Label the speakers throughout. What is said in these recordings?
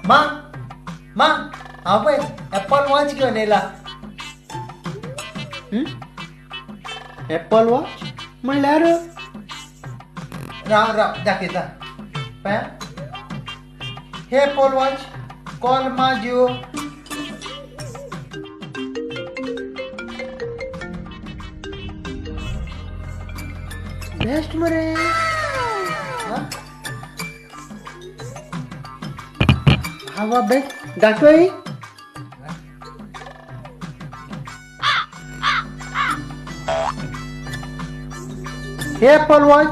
Speaker 1: मा मा हांव पळय एप्पल वॉच घेवन येयला. एप्पल वॉच म्हणल्यार? राव राव दाखयता. पळय हे एप्पल वॉच कॉल मा जिओ. बेस्ट मरे. हा वा बेस्ट दाखय. हे एप्पल वॉच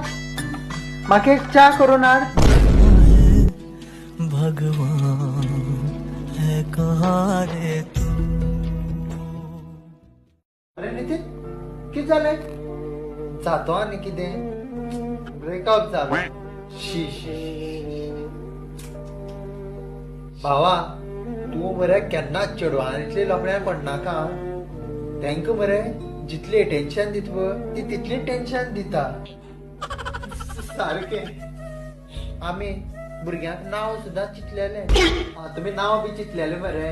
Speaker 1: म्हाका एक च्या करून हाड.
Speaker 2: भगवान है कहाँ रे तू.
Speaker 1: अरे नितीन कितें जालें? जातो आनी कितें ब्रेकअप जालो. शी शी भावा तूं मरे केन्नाच चेडवां इतले लफड्यान पडनाका. तांकां मरे जितली अटेन्शन दिता पळय ती तितली टेन्शन दिता. सारकें आमी भुरग्यांक नांव सुद्दां चिंतलेलें. तुमी नांव बी चिंतलेलें मरे,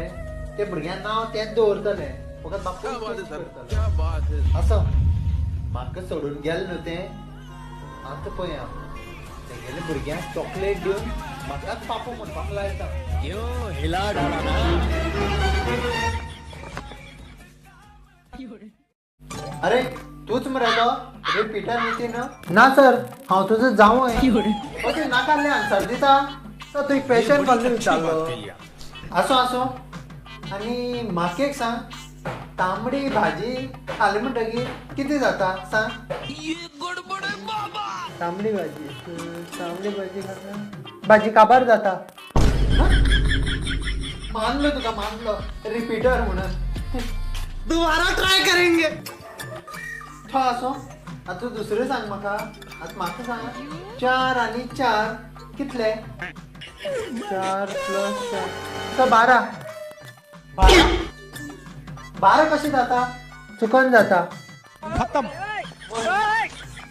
Speaker 1: ते भुरग्यांक नांव तेंच दवरतले फकत बापूय करतलो. आसो म्हाका सोडून गेलें न्हू तें. आतां पळय हांव तेगेले भुरग्यांक चॉकलेट दिवन म्हाकाच पापो म्हणपाक लायता. अरे तूच मरे तो रिपीटर नितीन? ना सर हांव तुजो जावंय. ओके नाका आन्सर दिता. सर तूं क्वेश्चन कसलो विचारलो? आसूं आसूं. आनी म्हाका एक सांग, तांबडी भाजी खाली म्हणटकीर कितें जाता सांग? तांबडी भाजी, तांबडी भाजी खाता भाजी काबार जाता. मानलो तुका, मानलो रिपीटर म्हणून.
Speaker 3: दोबारा ट्राय करेंगे.
Speaker 1: थो आसूं. आतां दुसरें सांग म्हाका. आतां म्हाका सांग 4 आनी 4 कितले? 4 + 4 तो 12. 12 12 कशें जाता? चुकन जाता.
Speaker 3: खतम.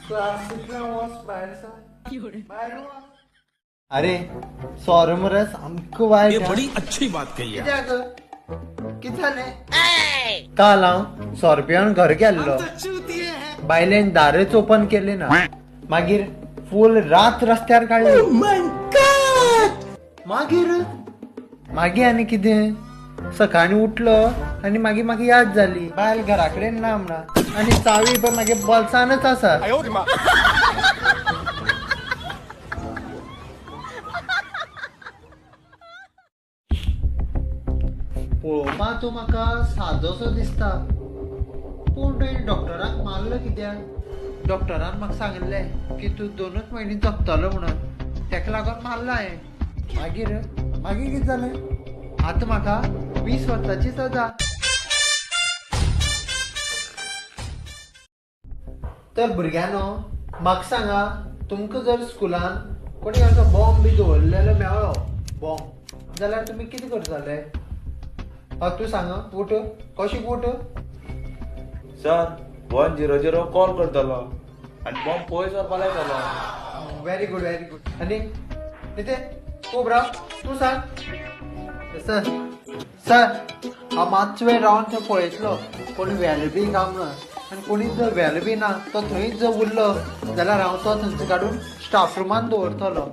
Speaker 1: क्लासींतल्यान वच भायर सर, भायर वच. अरे सोरो मरे सामको वायट.
Speaker 4: ये बड़ी अच्छी बात कही है.
Speaker 1: कित्याक कितें जालें? काल हांव सोरो पिवन घर गेल्लो. बायलेन दारच ओपन केलें ना. मागीर फूल रात रस्त्यार काडली. मागीर मागीर आनी कितें सकाळीं उठलो आनी मागीर म्हाका याद जाली बायल घरा कडेन ना म्हणून, आनी चावी पळय मागीर बोल्सानच आसा. पळोवपाक तूं म्हाका सादोसो दिसता, पूण तुवें डॉक्टराक मारलो कित्याक? डॉक्टरान म्हाका सांगिल्लें की तूं 2 म्हयने जगतलो म्हणून, ताका लागून मारलो हांवें. मागीर मागीर कितें जालें? आतां म्हाका 20 वर्सांची सजा. तर भुरग्यांनो म्हाका सांगा, तुमकां जर स्कुलान कोणी असो बॉम्ब बी दवरलेलो मेळ्ळो बॉम्ब जाल्यार तुमी कितें करतले? हय तूं सांग. उठ कशें उठ.
Speaker 5: सर 100 कॉल करतलो आनी बॉम्ब पयस व्हरपा लायतलो.
Speaker 1: Very good very good. आनी नितीन तूं राव, तूं सांग. सर सर हांव मातसो वेळ रावन थंय पळयतलो कोण व्हेल बी काय म्हणून, आनी कोणी जर व्हेल बी ना तो थंयच जर उरलो जाल्यार हांव तो थंयच काडून स्टाफ रुमान दवरतलो.